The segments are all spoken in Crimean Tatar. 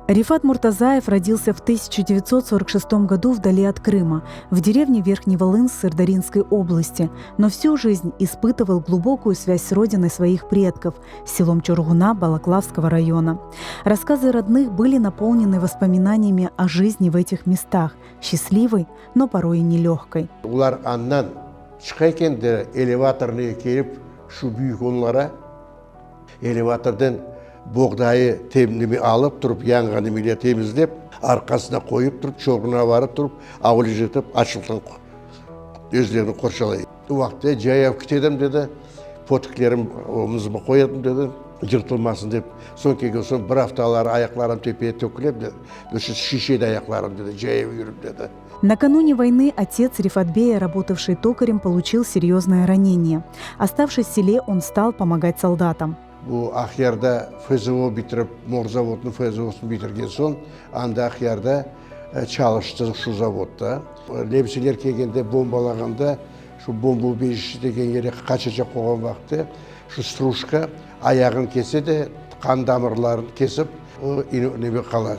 Рифат Муртазаев родился в 1946 году вдали от Крыма, в деревне Верхний Волынск Сырдаринской области, но всю жизнь испытывал глубокую связь с родиной своих предков, селом Чургуна Балаклавского района. Рассказы родных были наполнены воспоминаниями о жизни в этих местах, счастливой, но порой и нелегкой. Olar andan çıqa eken de, elevatornıy kelip şu büyük onlara elevatordan boğdayı temnimi alıp turıp, yanğan nimeler temizlep, arqasına qoyıp turıp, Çorğunağa barıp turıp, avlejetip, açlıqtan özlerini qorçalay. O vaqıtta cayav kitedim, dedi, potiklerim omuzıma qoyadım, dedi, yırtılmasın dep. Soñ kelgen soñ bir aftalar ayaqlarım tepeye töküle, dedi, şişedi ayaqlarım, dedi, cayav yürip, dedi. Накануне войны отец Рифатбея, работавший токарем, получил серьезное ранение. Оставшись в селе, он стал помогать солдатам. Bu Aqyarda FZO bitirip, Morzavodnıñ FZOsını bitirgen soñ, anda Aqyarda çalıştı şu zavodda. Nemseler kelgende bombalağanda, şu bomboubejişçe degen yere qaçacaq olğan vaqıtta, şu strujka ayağını kese de, qan damırlarını kesip, o neme qala,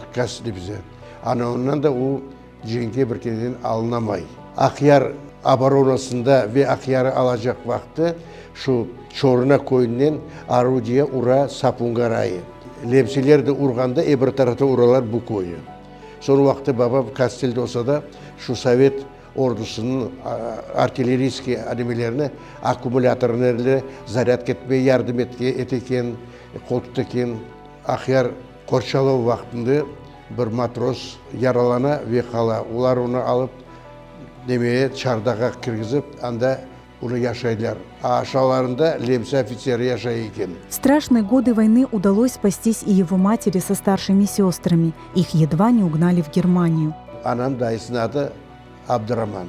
bize. Ana ondan da o cenkke bir kereden alınamay. Aqyar oboronasında ve Aqyarı alacaq vaqıtta şu Çoruna köyünden orudiye ura Sapungarayı. Lemseler de urğanda e bir tarafta uralar bu köyü. Soñ vaqıtta babam Kastelde olsa da şu sovet ordusınıñ artilleriyskiy animelerini akkumulâtorlarle zarâdka etmege yardım ete eken, qol tuta eken. Aqyar qorçalav vaqtında bir matros yaralana ve qala. Olar onı alıp, nemeye, çardağa kirgizip, anda onı yaşaylar. A aşağılarında lemse ofitseri yaşay eken. В страшные годы войны удалось спастись и его матери со старшими сестрами. Их едва не угнали в Германию. Anam dayısınıñ adı Abduraman,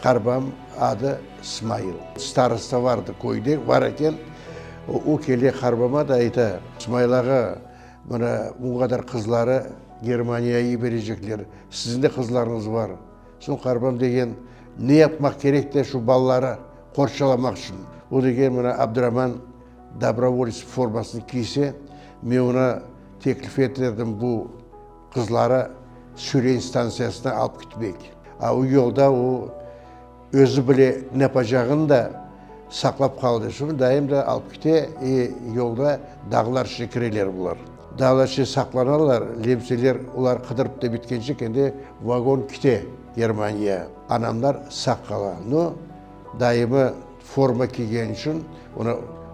qarbam adı Smail. Starosta vardı köyde, var eken. O kele qarbama da ayta, Smail ağa, Mına, bu qadar qızları Germaniyağa yiberecekler. Siziñ de qızlarıñız bar. Soñ qarbam degen, ne yapmaq kerek de şu balaları qorçalamaq içün? O degen, mına, Abduraman dobrovolets formasını kiyse, men oña teklif eterdim bu qızları Süren stantsiyasına alıp ketmek. A o yolda o Özü bile ne yapacağını da saqlap qaldı. Şunı dayım da alıp kete, e, yolda dağlar içine kireler bular. Dağlar içine saqlanalar, lemseler olar qıdırıp da bitkencek endi vagon kite Germaniya. Anamlar saq qala. No, dayımı forma kiygeni içün ona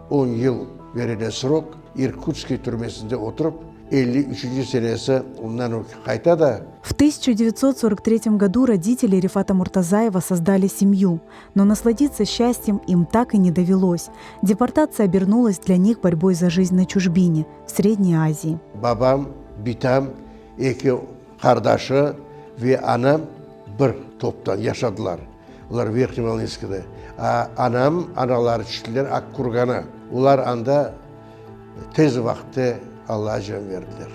on yıl berile srok, İrkutskiy türmesinde oturıp, 53-nci senesi ondan o qayta da. В 1943 году родители Рифата Муртазаева создали семью, но насладиться счастьем им так и не довелось. Депортация обернулась для них борьбой за жизнь на чужбине, в Средней Азии. Babam, bitam, eki qardaşı ve anam bir toptan yaşadılar. Olar Verhnevolınskıda. A anam, anaları tüştiler Akkurgana. Olar anda Tez vaqıtte Alla can berdiler.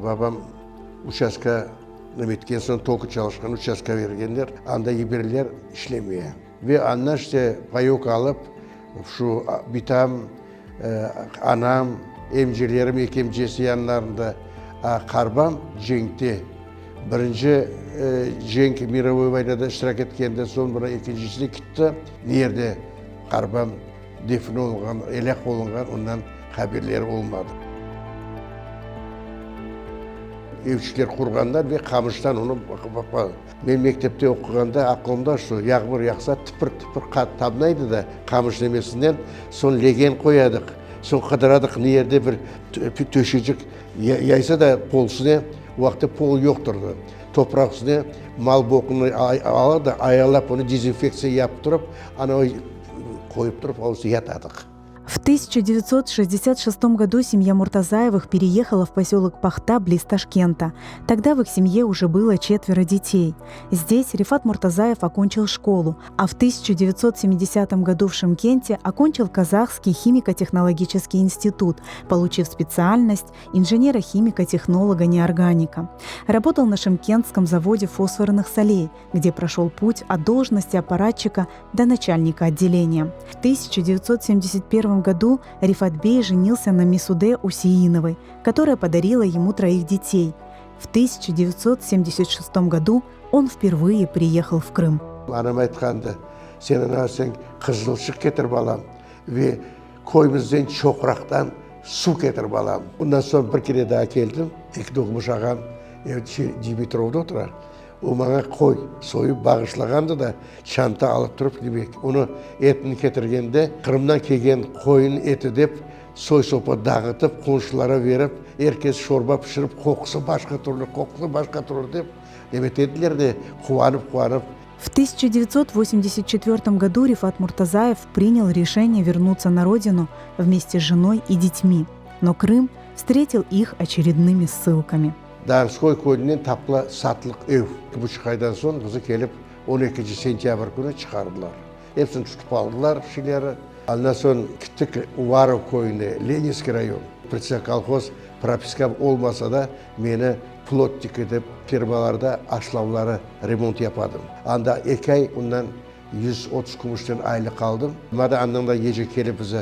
Babam uçastka neme etken soñ, tokı çalışqan uçastka bergenler, anda yiberdiler işlemeye. Ve andan işte payok alıp, şu bitam, anam, emcelerim, eki emcesi yanlarında, a qarbam cenkte. Birinci cenk, mirovoy voynada iştirak etkenden soñ, mına ekincisine kitti. Ne yerde qarbam defin olunğan, elâk olunğan, ondan haberleri olmadı. Evçikler qurğanlar ve qamıştan onı Men mektepte oquğanda aqılımda şu, yağmur yağsa tıpır-tıpır qar tamnaydı da qamış nemesinden, soñ legen qoyadıq, soñ qıdıradıq ne yerde bir töşecik yaysa da pol üstüne, o vaqıtta pol yoqtırdı, topraq üstüne mal boqunı ala da ayalap onı dezinfektsiya yapıp turıp, ana qoyıp turıp, o üstüne yatadıq. В 1966 году семья Муртазаевых переехала в поселок Пахта близ Ташкента. Тогда в их семье уже было четверо детей. Здесь Рифат Муртазаев окончил школу, а в 1970 году в Шымкенте окончил Казахский химико-технологический институт, получив специальность инженера-химика-технолога-неорганика. Работал на Шымкентском заводе фосфорных солей, где прошел путь от должности аппаратчика до начальника отделения. В 1971 1971 году Рифат Бей женился на Мисуде Усеиновой, которая подарила ему троих детей. В 1976 году он впервые приехал в Крым. Anam aytqandı, Sen ana sen qızılçıq ketir balam ve köyümizden çoqraqtan suv ketir balam. Ondan soñ bir kere daa keldim, eki doğmuş ağam Dimitrovda otura, o maña qoy soyıp bağışlağandı da, çanta alıp turıp, demek, onı etini ketirgende, Qırımdan kelgen qoyunıñ eti dep, soy-sopa dağıtıp, qonşulara berip, er kes şorba pişirip, qoqusı başqa türlü, qoqusı başqa türlü dep, demet ediler de, quvanıp-quvanıp. В 1984 году Рифат Муртазаев принял решение вернуться на родину вместе с женой и детьми. Но Крым встретил их очередными ссылками. Donskoy köyünden tapıla satlıq ev. Eki buçuq aydan soñ bizi kelip on ekinci sentâbr künü çıqardılar. Epsini tutıp aldılar şeyleri. Andan soñ kittik Uvarov köyüne, Leninskiy rayon. Predsekolhoz propiskam olmasa da, meni plotnik etip fermalarda aşlavları remont yapadım. Anda eki ay ondan 130 kümüşten aylıq aldım. Mada andan da gece kelip bizi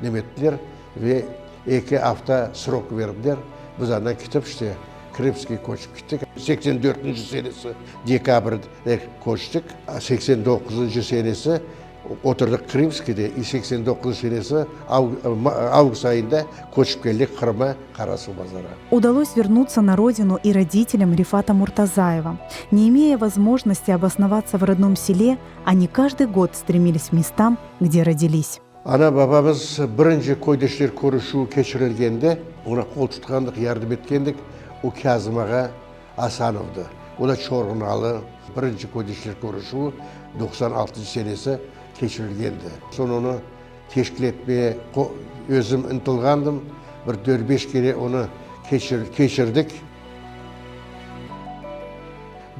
neme ettiler ve eki afta srok berdiler. Biz andan ketip işte Krımskiy köçip kettik. Seksen dörtünci senesi dekabrde köçtik. Seksen doquzıncı senesi Oturdıq Krımskiyde, i 89 senesi avgust ayında köçip keldik Qırıma, Qarasuvbazara. Удалось вернуться на родину и родителям Рифата Муртазаева. Не имея возможности обосноваться в родном селе, они каждый год стремились к местам, где родились. Ana-babamız birinci köydeşler körüşüvi keçirilgende, oña qol tutqandıq, yardım etkendik, o Kâzim ağa Asanovdı. O da Çorğunalı. Birinci köydeşler körüşüvi 96-ncı senesi keçirilgendi. Soñ onı teşkil etmeye özüm ıntılğandım. Bir dört-beş kere onı keçirdik.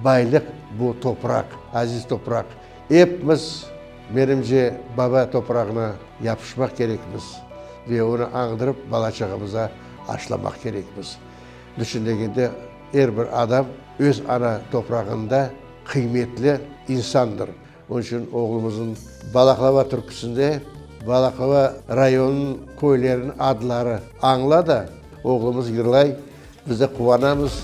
Baylıq bu topraq, aziz topraq. Epimiz, menimce, baba toprağına yapışmaq kerekmiz ve onı añdırıp bala-çağamıza aşlamaq kerekmiz. Niçün degende, er bir adam öz ana toprağında qıymetli insandır. Onıñ içün oğlumıznıñ Balaqlava türküsinde Balaqlava rayonınıñ köyleriniñ adları añıla da, oğlumız yırlay, biz de quvanamız.